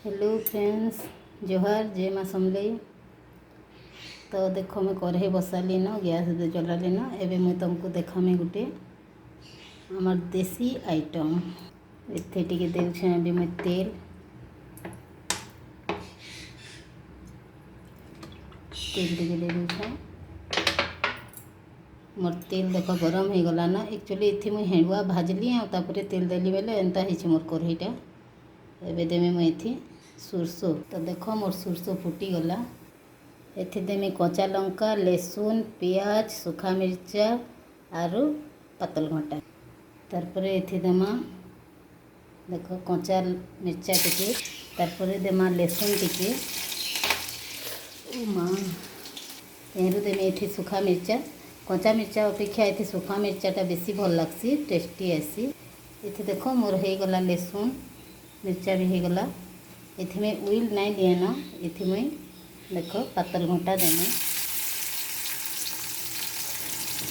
Hello friends, ଜୁହାର, ଜୟ ମା ସମଲେଇ। ତ ଦେଖ, ମୁଇଁ କଢ଼େଇ ବସାଲିନ, ଗ୍ୟାସ୍ ଜଲାଲିନ। ଏବେ ମୁଇଁ ତମକୁ ଦେଖାମି ଗୋଟେ ଆମର ଦେଶୀ ଆଇଟମ୍। ଏଥି ଟିକେ ଦେଉଛେଁ ଏବେ ମୁଇଁ ତେଲ। ତେଲ ଟିକେ ଦେଇ ଦେଉଛେଁ। ମୋର୍ ତେଲ ଦେଖ ଗରମ ହେଇଗଲାନ। ଆକ୍ଚୁଆଲି ଏଥି ମୁଇଁ ହେଣ୍ଡୁଆ ଭାଜଲି ଆଉ ତାପରେ ତେଲ ଦେଲି ବେଲେ ଏନ୍ତା ହେଇଛି ମୋର୍ କଢ଼େଇଟା। ଏବେ ଦେମି ମୁଇଁ ଏଥି ସୋରଷୋ। ତ ଦେଖ, ମୋର୍ ସୋରଷୋ ଫୁଟିଗଲା। ଏଥି ଦେମି କଞ୍ଚା ଲଙ୍କା, ଲେସୁନ, ପିଆଜ, ଶୁଖା ମିର୍ଚା ଆରୁ ପାତଲ ଘଣ୍ଟା। ତାରପରେ ଏଥି ଦେମା ଦେଖ କଞ୍ଚା ମିର୍ଚା ଟିକେ, ତାରପରେ ଦେମା ଲେସୁନ ଟିକେ। ଓ ମା, ତେହେରୁ ଦେମି ଏଥି ଶୁଖା ମିର୍ଚା। କଞ୍ଚା ମିର୍ଚା ଅପେକ୍ଷା ଏଥି ଶୁଖା ମିର୍ଚାଟା ବେଶୀ ଭଲ ଲାଗ୍ସି, ଟେଷ୍ଟି ଆଏସି। ଏଥି ଦେଖ, ମୋର୍ ହେଇଗଲା, ଲେସୁନ ମିର୍ଚା ବି ହେଇଗଲା। ଏଥି ମୁଇଁ ଉଇଲ୍ ନାଇଁ ଦିଏନ। ଏଥି ମୁଇଁ ଦେଖ ପାତଲ ଘଣ୍ଟା ଦେମି।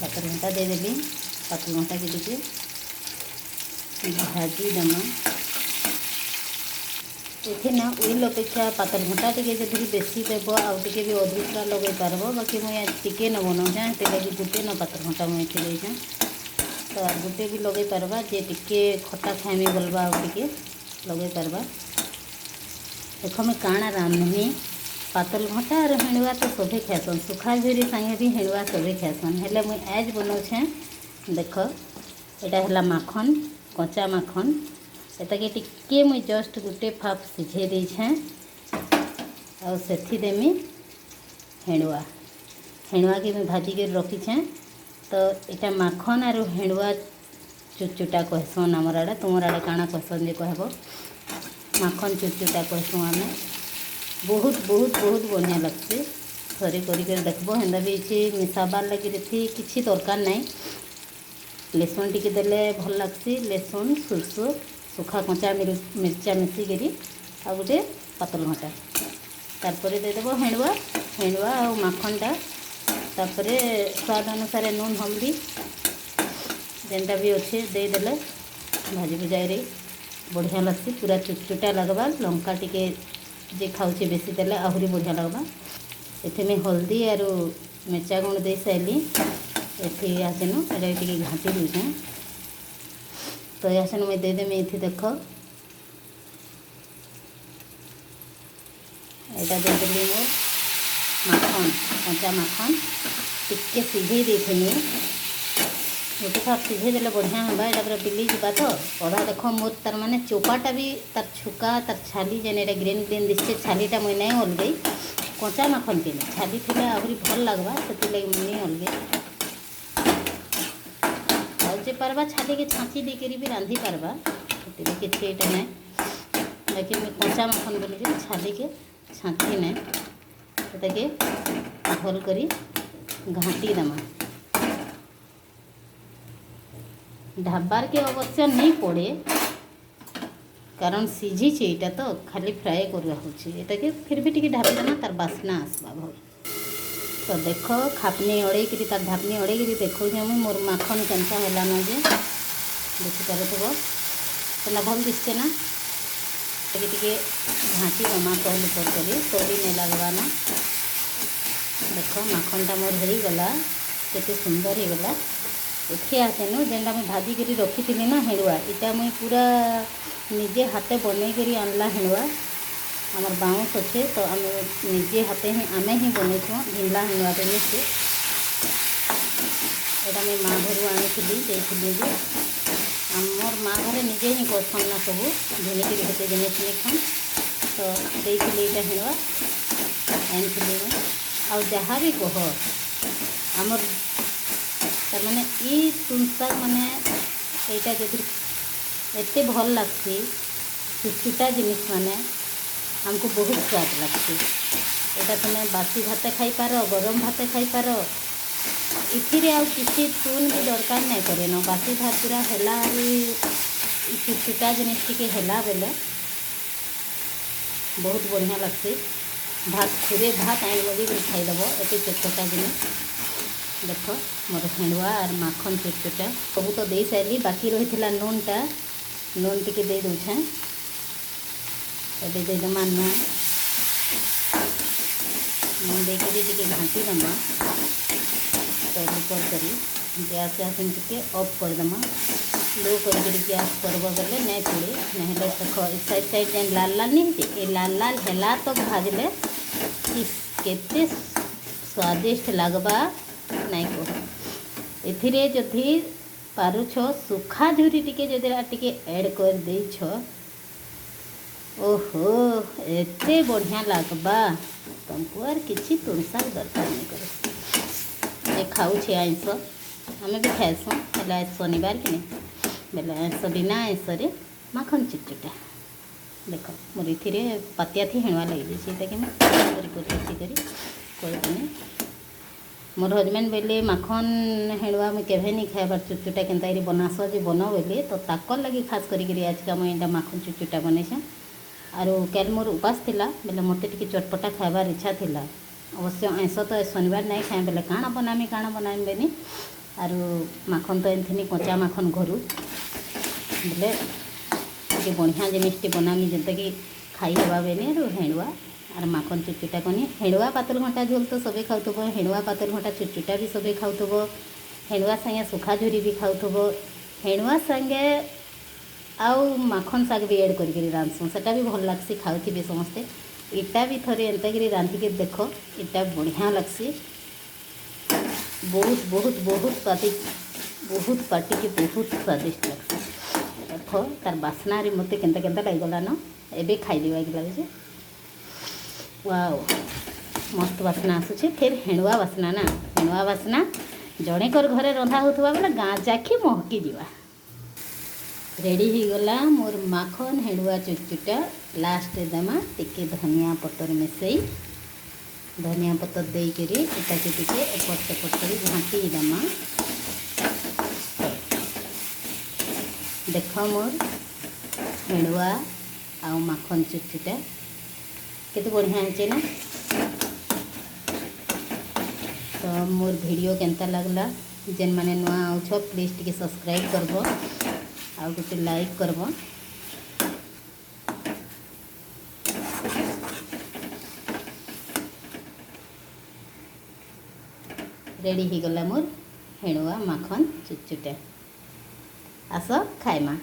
ପାତଲ ଘଣ୍ଟା ଦେଇଦେଲି। ପାତଲ ଘଣ୍ଟାକେ ଟିକେ ଭାଜି ଦେମା। ଏଥି ନା ଉଇଲ୍ ଅପେକ୍ଷା ପାତଲ ଘଣ୍ଟା ଟିକେ ଯଦି ବେଶୀ ଦେବ, ଆଉ ଟିକେ ବି ଅଧିକା ଲଗେଇ ପାରବ। ବାକି ମୁଇଁ ଆଜ୍ ଟିକେ ନ ବନଉଛେଁ, ହେଥିର୍ଲାଗି ଗୁଟେ ନ ପାତଲ ଘଣ୍ଟା ମୁଇଁ ଏଥି ଦେଇଛେଁ। ତ ଗୁଟେ ବି ଲଗେଇ ପାରବା, ଯେ ଟିକେ ଖଟା ଖାଇମି ବୋଲବା, ଆଉ ଟିକେ ଲଗେଇ ପାରବା। ଦେଖ, ମୁଇଁ କାଣା ରାନ୍ଧମି। ପାତଲ ଘଣ୍ଟା ଆରୁ ହେଣ୍ଡୁଆ ତ ସଭେ ଖାଏସନ୍, ଶୁଖା ଝୁରି ସାଙ୍ଗେ ବି ହେଣ୍ଡୁଆ ସଭେ ଖାଏସନ୍। ହେଲେ ମୁଇଁ ଆଜ୍ ବନଉଛେଁ। ଦେଖ, ଏଇଟା ହେଲା ମାଖନ୍, କଞ୍ଚା ମାଖନ୍। ଏଟାକେ ଟିକେ ମୁଇଁ ଜଷ୍ଟ ଗୁଟେ ଫାପ୍ ସିଝେଇ ଦେଇଛେଁ ଆଉ ସେଥି ଦେମି ହେଣ୍ଡୁଆ। ହେଣ୍ଡୁଆକେ ମୁଇଁ ଭାଜିକରି ରଖିଛେଁ। ତ ଏଇଟା ମାଖନ୍ ଆରୁ ହେଣ୍ଡୁଆ ଚୁଚୁଟା କହେସନ୍ ଆମର୍ ଆଡ଼େ। ତୁମର୍ ଆଡ଼େ କାଣା କହେସନ୍ ଯେ କହେବ। ମାଖନ୍ ଚୁଚୁଟା କହେସୁଁ ଆମେ। ବହୁତ ବହୁତ ବହୁତ ବଢ଼ିଆ ଲାଗ୍ସି। ଥରେ କରିକରି ଦେଖବ। ହେନ୍ତା ବି କିଛି ମିଶାବାର୍ ଲାଗି ଏଥି କିଛି ଦରକାର ନାଇଁ। ଲେସୁନ ଟିକେ ଦେଲେ ଭଲ ଲାଗ୍ସି। ଲେସୁନ, ସୋରଷୋ, ଶୁଖା କଞ୍ଚା ମିର୍ଚା ମିଶିକିରି ଆଉ ଗୋଟେ ପାତଲ ଘଣ୍ଟା। ତାରପରେ ଦେଇଦେବ ହେଣ୍ଡୁଆ, ହେଣ୍ଡୁଆ ଆଉ ମାଖନଟା। ତାପରେ ସ୍ୱାଦ ଅନୁସାରେ ନୁନ୍, ହଳଦୀ ଯେନ୍ଟା ବି ଅଛେ ଦେଇଦେଲେ ଭାଜି ଭୁଜାଇରେ ବଢ଼ିଆ ଲାଗ୍ସି, ପୁରା ଚୁଟଚୁଟା ଲାଗ୍ବା। ଲଙ୍କା ଟିକେ ଯେ ଖାଉଛେ ବେଶୀ ଦେଲେ ଆହୁରି ବଢ଼ିଆ ଲାଗ୍ବା। ଏଥି ମୁଇଁ ହଳଦୀ ଆରୁ ମିର୍ଚା ଗୁଣ୍ଡ ଦେଇ ସାରିଲି। ଏଥି ଇହାଚେନୁ ଏଇଟା ଟିକେ ଘାଣ୍ଟି ଦେଉଛେଁ। ତ ଇହାଚେନୁ ମୁଇଁ ଦେଇଦେମି ଏଥି ଦେଖ, ଏଇଟା ଦେଇଦେଲି ମୋର୍ ମାଖନ୍, କଞ୍ଚା ମାଖନ୍ ଟିକେ ସିଝେଇ ଦେଇଥିନି। ଗୋଟେ ଫାପ୍ ସିଝେଇ ଦେଲେ ବଢ଼ିଆ ହେବା, ଏଇଟା ପୁରା ବିଲି ଯିବା। ତ ଅଧା ଦେଖ ମୋର୍ ତାର ମାନେ ଚୋପାଟା ବି, ତାର ଛୁକା, ତାର ଛାଲି ଯେନ୍ ଏଇଟା ଗ୍ରୀନ୍ ଗ୍ରୀନ୍ ଦିଶছে, ଛାଲିଟା ମୁଇଁ ନାଇଁ ଅଲଗେଇ। କଞ୍ଚା ମାଖନ୍ କିନି ଛାଲି ଥିଲେ ଆହୁରି ଭଲ୍ ଲାଗ୍ବା, ସେଥିର୍ଲାଗି ମୁଇଁ ନାଇଁ ଅଲଗେଇ। ଆଉ ଯେ ପାରବା ଛାଲିକେ ଛାଞ୍ଚି ଦେଇକରି ବି ରାନ୍ଧି ପାରବା, ସେଥିରେ କିଛି ଏଇଟା ନାଇଁ। ବାକି ମୁଇଁ କଞ୍ଚା ମାଖନ୍ ବୋଲିକରି ଛାଲିକେ ଛାଞ୍ଚି ନାଇଁ। ସେଟାକେ ଭଲ୍ କରି ଘାଣ୍ଟି ଦେମା। ଢାବାର୍କେ ଅବଶ୍ୟ ନେଇ ପଡ଼େ, କାରଣ ସିଝିছে ଏଇଟା, ତ ଖାଲି ଫ୍ରାଏ କରିବା ହେଉଛି। ଏଟାକେ ଫିର୍ ବି ଟିକେ ଢାପି ଦେମା, ତାର ବାସ୍ନା ଆସବା ଭଲ୍। ତ ଦେଖ, ଖାପନି ଅଡ଼େଇକିରି, ତାର ଢାପନି ଅଡ଼େଇକିରି ଦେଖଉଛେଁ ମୁଇଁ ମୋର୍ ମାଖନ୍ କେନ୍ତା ହେଲାନ ଯେ। ଦେଖିପାରୁଥିବ, କେନ୍ତା ଭଲ୍ ଦିଶছে ନା? ଟିକେ ଟିକେ ଘାଣ୍ଟି ଦେମା ତଲ୍ ଉପର କରି, ତଲି ନାଇଁ ଲାଗ୍ବାନ। ଦେଖ, ମାଖନଟା ମୋର୍ ହେଇଗଲା, କେତେ ସୁନ୍ଦର ହେଇଗଲା। ଏଥି ଆସେନୁ ଯେନ୍ଟା ମୁଇଁ ଭାଜିକରି ରଖିଥିଲି ନା ହେଣ୍ଡୁଆ, ଇଟା ମୁଇଁ ପୁରା ନିଜେ ହାତେ ବନେଇକରି ଆନଲା ହେଣ୍ଡୁଆ। ଆମର୍ ବାଉଁଶ ଅଛେ, ତ ଆମେ ନିଜେ ହାତେ ହିଁ ଆମେ ହିଁ ବନେଇଛୁଁ। ଘିନଲା ହେଣ୍ଡୁଆଟେ ନିସି, ଏଇଟା ମୁଇଁ ମା ଘରୁ ଆଣିଥିଲି ଦେଇଥିଲି ଯେ। ଆମର୍ ମା ଘରେ ନିଜେ ହିଁ କରସନ୍ ନା ସବୁ, ଘିନିକିରି ହେତେ ଜିନିଷ୍ ନି ଖାନ୍। ତ ଦେଇଥିଲି ଏଇଟା ହେଣ୍ଡୁଆ ଆଣିଥିଲି ମୁଇଁ। ଆଉ ଯାହା ବି କହ, ଆମର୍ ତାର୍ମାନେ ଇ ତୁନ୍ ଶାଗ୍ ମାନେ ଏଇଟା ଯଦି ଏତେ ଭଲ୍ ଲାଗ୍ସି, ଚୁଟଚୁଟା ଜିନିଷ୍ ମାନେ ଆମକୁ ବହୁତ ସ୍ୱାଦ ଲାଗ୍ସି। ଏଇଟା ତୁମେ ବାସି ଭାତ ଖାଇପାର, ଗରମ ଭାତ ଖାଇପାର। ଏଥିରେ ଆଉ କିଛି ତୁନ୍ ବି ଦରକାର ନାଇଁ କରେନ। ବାସି ଭାତ ପୁରା ହେଲା ଆରୁ ଇ ଚୁଟଚୁଟା ଜିନିଷ୍ ଟିକେ ହେଲା ବେଲେ ବହୁତ ବଢ଼ିଆ ଲାଗ୍ସି। ଭାତ ଖୁରେ ଭାତ ଆଇନ୍ ମଗେଇକରି ଖାଇଦେବ, ଏତେ ଚଟପଟା ଜିନିଷ୍। ଦେଖ, ମୋର ହେଣ୍ଡୁଆ ଆର୍ ମାଖନ୍ ଚୁଟଚୁଟା ସବୁ ତ ଦେଇ ସାରିଲି, ବାକି ରହିଥିଲା ନୁନ୍ଟା। ନୁନ୍ ଟିକେ ଦେଇ ଦଉଛେଁ। ଏବେ ଦେଇଦେମା ନୁନ୍। ନୁନ୍ ଦେଇକରି ଟିକେ ଘାଣ୍ଟି ଦେମା ତଲ ଉପର କରି। ଗ୍ୟାସ୍ ଟିକେ ଅଫ୍ କରିଦେମା। लो କରିକିରି ଗ୍ୟାସ୍ କରବ ବେଲେ ନାଇଁ ପୋଡ଼େ, ନାହେଲେ ଦେଖ ଏ ସାଇଡ଼୍ ସାଇଡ଼୍ ଯେନ୍ ଲାଲ୍ ଲାଲ୍ ନି ହେଇଛେ, ଏ ଲାଲ୍ ଲାଲ୍ ହେଲା ତକ୍ ଭାଜଲେ କେତେ ସ୍ୱାଦିଷ୍ଟ ଲାଗ୍ବା ନାଇଁ କହ। ଏଥିରେ ଯଦି ପାରୁଛ ଶୁଖା ଝୁରି ଟିକେ ଯଦି ଟିକେ ଆଡ଼୍ କରିଦେଇଛ, ଓହୋ ଏତେ ବଢ଼ିଆ ଲାଗ୍ବା ତମକୁ ଆର୍ କିଛି ତୁନ୍ ଶାଗ ଦରକାର ନାଇଁ କରେ। ଯେ ଖାଉଛେ ଆଇଁଷ ଆମେ ବି ଖାଏସୁଁ, ହେଲେ ଆଜ୍ ଶନିବାର କି ନାଇଁ ବେଲେ ଆଇଁଷ ବିନା ଆଇଁଷରେ ମାଖନ୍ ଚୁଚୁଟା। ଦେଖ ମୋର ଏଥିରେ ପାତିଆଥି ହେଣୁଆ ଲାଗିଯାଇଛି, ଏଟାକେ ମୁଇଁ କରି କରି କରି କରିଦେମି। ମୋର୍ ହଜବେଣ୍ଡ ବେଲେ ମାଖନ୍ ହେଣୁଆ ମୁଇଁ କେଭେ ନି ଖାଇବାର୍ ଚୁଚୁଟା କେନ୍ତା କରି ବନାସ ଯେ ବନ ବେଲେ, ତ ତାକର୍ ଲାଗି ଖାସ୍ କରିକିରି ଆଜକା ମୁଇଁ ଏଇଟା ମାଖନ୍ ଚୁଚୁଟା ବନେଇଛେଁ। ଆରୁ କାଲ୍ ମୋର୍ ଉପାସ ଥିଲା ବେଲେ ମୋତେ ଟିକେ ଚଟପଟା ଖାଇବାର୍ ଇଚ୍ଛା ଥିଲା। ଅବଶ୍ୟ ଆଇଁଷ ତ ଶନିବାର ନାଇଁ ଖାଏଁ ବେଲେ କାଣା ବନାମି କାଣା ବନାମି ବେନି, ଆରୁ ମାଖନ୍ ତ ଏନ୍ଥିନି କଞ୍ଚା ମାଖନ୍ ଘରୁ, ବେଲେ ଟିକେ ବଢ଼ିଆ ଜିନିଷ୍ଟେ ବନାମି ଯେନ୍ତାକି ଖାଇ ହେବା ବେନି। ଆରୁ ହେଣୁଆ ଆର୍ ମାଖନ୍ ଚୁଚୁଟା କନି। ହେଣୁଆ ପାତଲ୍ ଘଣ୍ଟା ଝୋଲ୍ ତ ସବେ ଖାଉଥିବ, ହେଣୁଆ ପାତଲ୍ ଘଣ୍ଟା ଚୁଚୁଟା ବି ସବେ ଖାଉଥିବ, ହେଣୁଆ ସାଙ୍ଗେ ଶୁଖା ଝୁରି ବି ଖାଉଥିବ, ହେଣୁଆ ସାଙ୍ଗେ ଆଉ ମାଖନ୍ ଶାଗ ବି ଏଡ଼୍ କରିକିରି ରାନ୍ଧସୁଁ, ସେଟା ବି ଭଲ୍ ଲାଗ୍ସି ଖାଉଥିବେ ସମସ୍ତେ। ଇଟା ବି ଥରେ ଏନ୍ତାକିରି ରାନ୍ଧିକି ଦେଖ, ଇଟା ବଢ଼ିଆ ଲାଗ୍ସି, ବହୁତ ବହୁତ ବହୁତ ସ୍ୱାଦିଷ୍ଟ, ବହୁତ ପାଟିକି ବହୁତ ସ୍ୱାଦିଷ୍ଟ ଲାଗ୍ସି। ଦେଖ ତାର ବାସ୍ନାରେ ମୋତେ କେନ୍ତା କେନ୍ତା ଲାଗିଗଲାନ, ଏବେ ଖାଇଦେବାକେ ଲାଗୁଛେ। ୱାଓ ମସ୍ତ ବାସ୍ନା ଆସୁଛେ, ଫେର୍ ହେଣୁଆ ବାସ୍ନା ନା, ହେଣୁଆ ବାସ୍ନା ଜଣେକର ଘରେ ରନ୍ଧା ହେଉଥିବା ବେଲେ ଗାଁ ଯାକି ମହକି ଯିବା। ରେଡ଼ି ହେଇଗଲା ମୋର୍ ମାଖନ୍ ହେଣୁଆ ଚୁଚୁଟା। ଲାଷ୍ଟରେ ଦେମା ଟିକେ ଧନିଆ ପତର ମିଶେଇ, ଧନିଆ ପତର ଦେଇକରି ଏଟାକେ ଟିକେ ଏପଟ ସେପଟ କରି ଘାଣ୍ଟି ଦେମା। ଦେଖ ମୋର୍ ହେଣୁଆ ଆଉ ମାଖନ୍ ଚୁଚୁଟା କେତେ ବଢ଼ିଆ ହେଇଛେ ନା। ତ ମୋର୍ ଭିଡ଼ିଓ କେନ୍ତା ଲାଗଲା, ଯେନ୍ ମାନେ ନୂଆ ଆଉଛ ପ୍ଲିଜ୍ ଟିକେ ସବସ୍କ୍ରାଇବ୍ କରବ ଆଉ ଗୋଟେ ଲାଇକ୍ କରବ। ରେଡ଼ି ହେଇଗଲା ମୋର୍ ହେଣୁଆ ମାଖନ୍ ଚୁଚୁଟା। ଆସ ଖାଇମା।